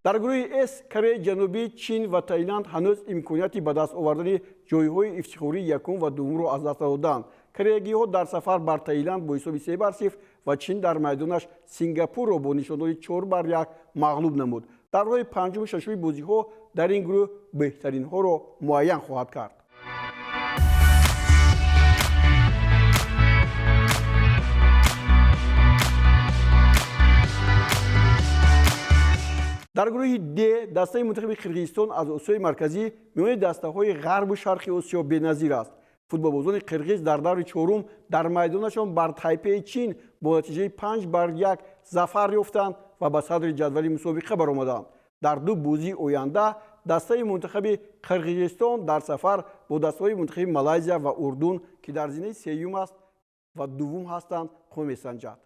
Дар гурӯҳи С Кореяи Ҷанубӣ, Чин ва Таиланд ҳанӯз имконияти ба даст овардани ҷойҳои ифтихории якум ва дуввумро аз даст надоданд. Кореягиҳо дар сафар бар Таиланд бо ҳисоби 3-0 ва Чин дар майдонаш Сингапурро бо нишондоди 4-1 мағлуб намуд. Дар роҳи панҷуму шашуми бозиҳо дар ин гурӯҳ беҳтаринҳоро муайян хоҳад кард. Дар гурӯҳи Д дастаи мунтахаби Қирғизистон аз Осиёи Марказӣ миёни дастаҳои ғарбу шарқи Осиё беназир аст. Футболбозони қирғиз дар даври чорум дар майдонашон бар Тайпеи Чин бо натиҷаи 5-1 зафар ёфтанд ва ба садри ҷадвали мусобиқа баромаданд. Дар ду бозии оянда дастаи мунтахаби Қирғизистон дар сафар бо дастаҳои мунтахаби Малайзия ва Урдун, ки дар зинаи сеюм аст ва дуввум ҳастанд, қувва месанҷад.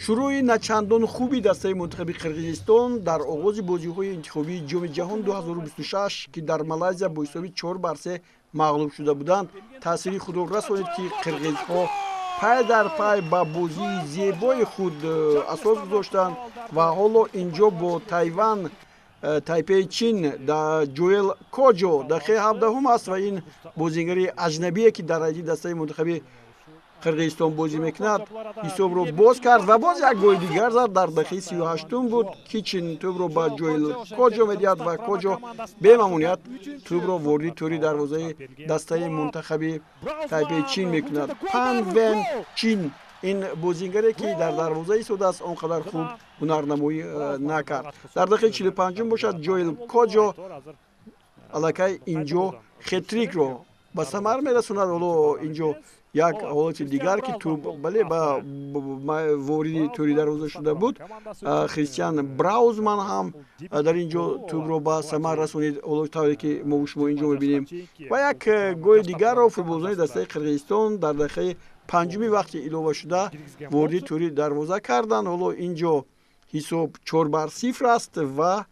Шурӯи начандон хуби дастаи мунтахаби Қирғизистон дар оғози бозиҳои интихобии Ҷоми ҷаҳон 2026, ки дар Малайзия бо ҳисоби 4-3 мағлуб шуда буданд, таъсири худро расонид, ки қирғизҳо пай дар пай ба бозии зебои худ асос гузоштанд ва ҳоло инҷо бо Тайван Тайпеи Чин Ҷоэл Коҷо дақиқаи 17-ум аст ва ин бозигари аҷнабие, ки дар ҳайати дастаи мунтахаби Қирғизистон бозӣ мекунад, ҳисобро боз кард ва боз як голи дигар зад. Дар дақиқаи 38-ум буд, Кичин тӯбро ба Ҷоэл Коҷо медиҳад ва Коҷо бемамоният тӯбро вориди тӯри дарвозаи дастаи мунтахаби Тайпеи Чин мекунад. Пан Вен Чин, ин бозингаре, ки дар дарвоза истодааст, он қадар хуб ҳунарнамоӣ накард. Дар дақиқаи 45-ум бошад, Ҷоэл Коҷо аллакай инҷо хетрикро ба самар мерасонад. Ҳоло инҷо як ҳолати дигар, ки тӯб, бале, ба вориди тӯри дарвоза шуда буд. Христиан Браузман ҳам дар ин ҷо тӯбро ба самар расонид, ҳоло тавре ки мо шумо инҷо мебинем. Ва як голи дигарро футболбозони дастаи Қирғизистон дар дақиқаи 5-уми вақти иловашуда вориди тӯри дарвоза карданд. Ҳоло ин ҷо ҳисоб 4-0 аст ва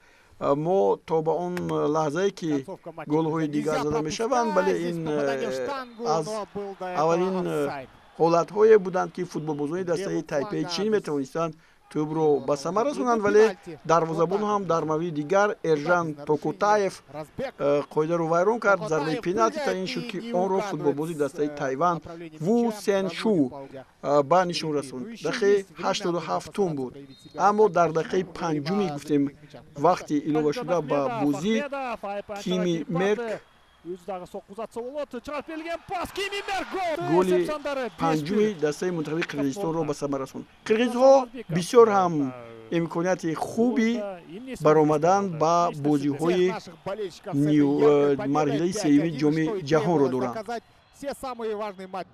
мо то ба он лаҳзае, ки голҳои дигар зада мешаванд, бале, ин аз аввалин ҳолатҳое буданд, ки футболбозони дастаи Тайпеи Чин метавонистанд тӯбро ба самар расонанд, вале дарвозабон ҳам дар мавриди дигар Эржан Токутаев қоидаро вайрон кард. Зарбаи пеналти таъин шуд, ки онро футболбози дастаи Тайван Ву Сен Шу ба нишон расонд. Дақиқаи 87-ум буд. Аммо дар дақиқаи 5-уми, гуфтем, вақти иловашуда ба бозӣ Кими Мерк Өзү дагы сокку узатса болот. Чыгарып берилген пас, Кими Мерк, гол! Голи панҷуми дастаи мунтахаби Қирғизистонро ба самар расонд. Қирғизҳо бисёр ҳам имконияти хуби баромадан ба бозиҳои марҳилаи сеюми Ҷоми ҷаҳонро доранд. Все самые важные матчи.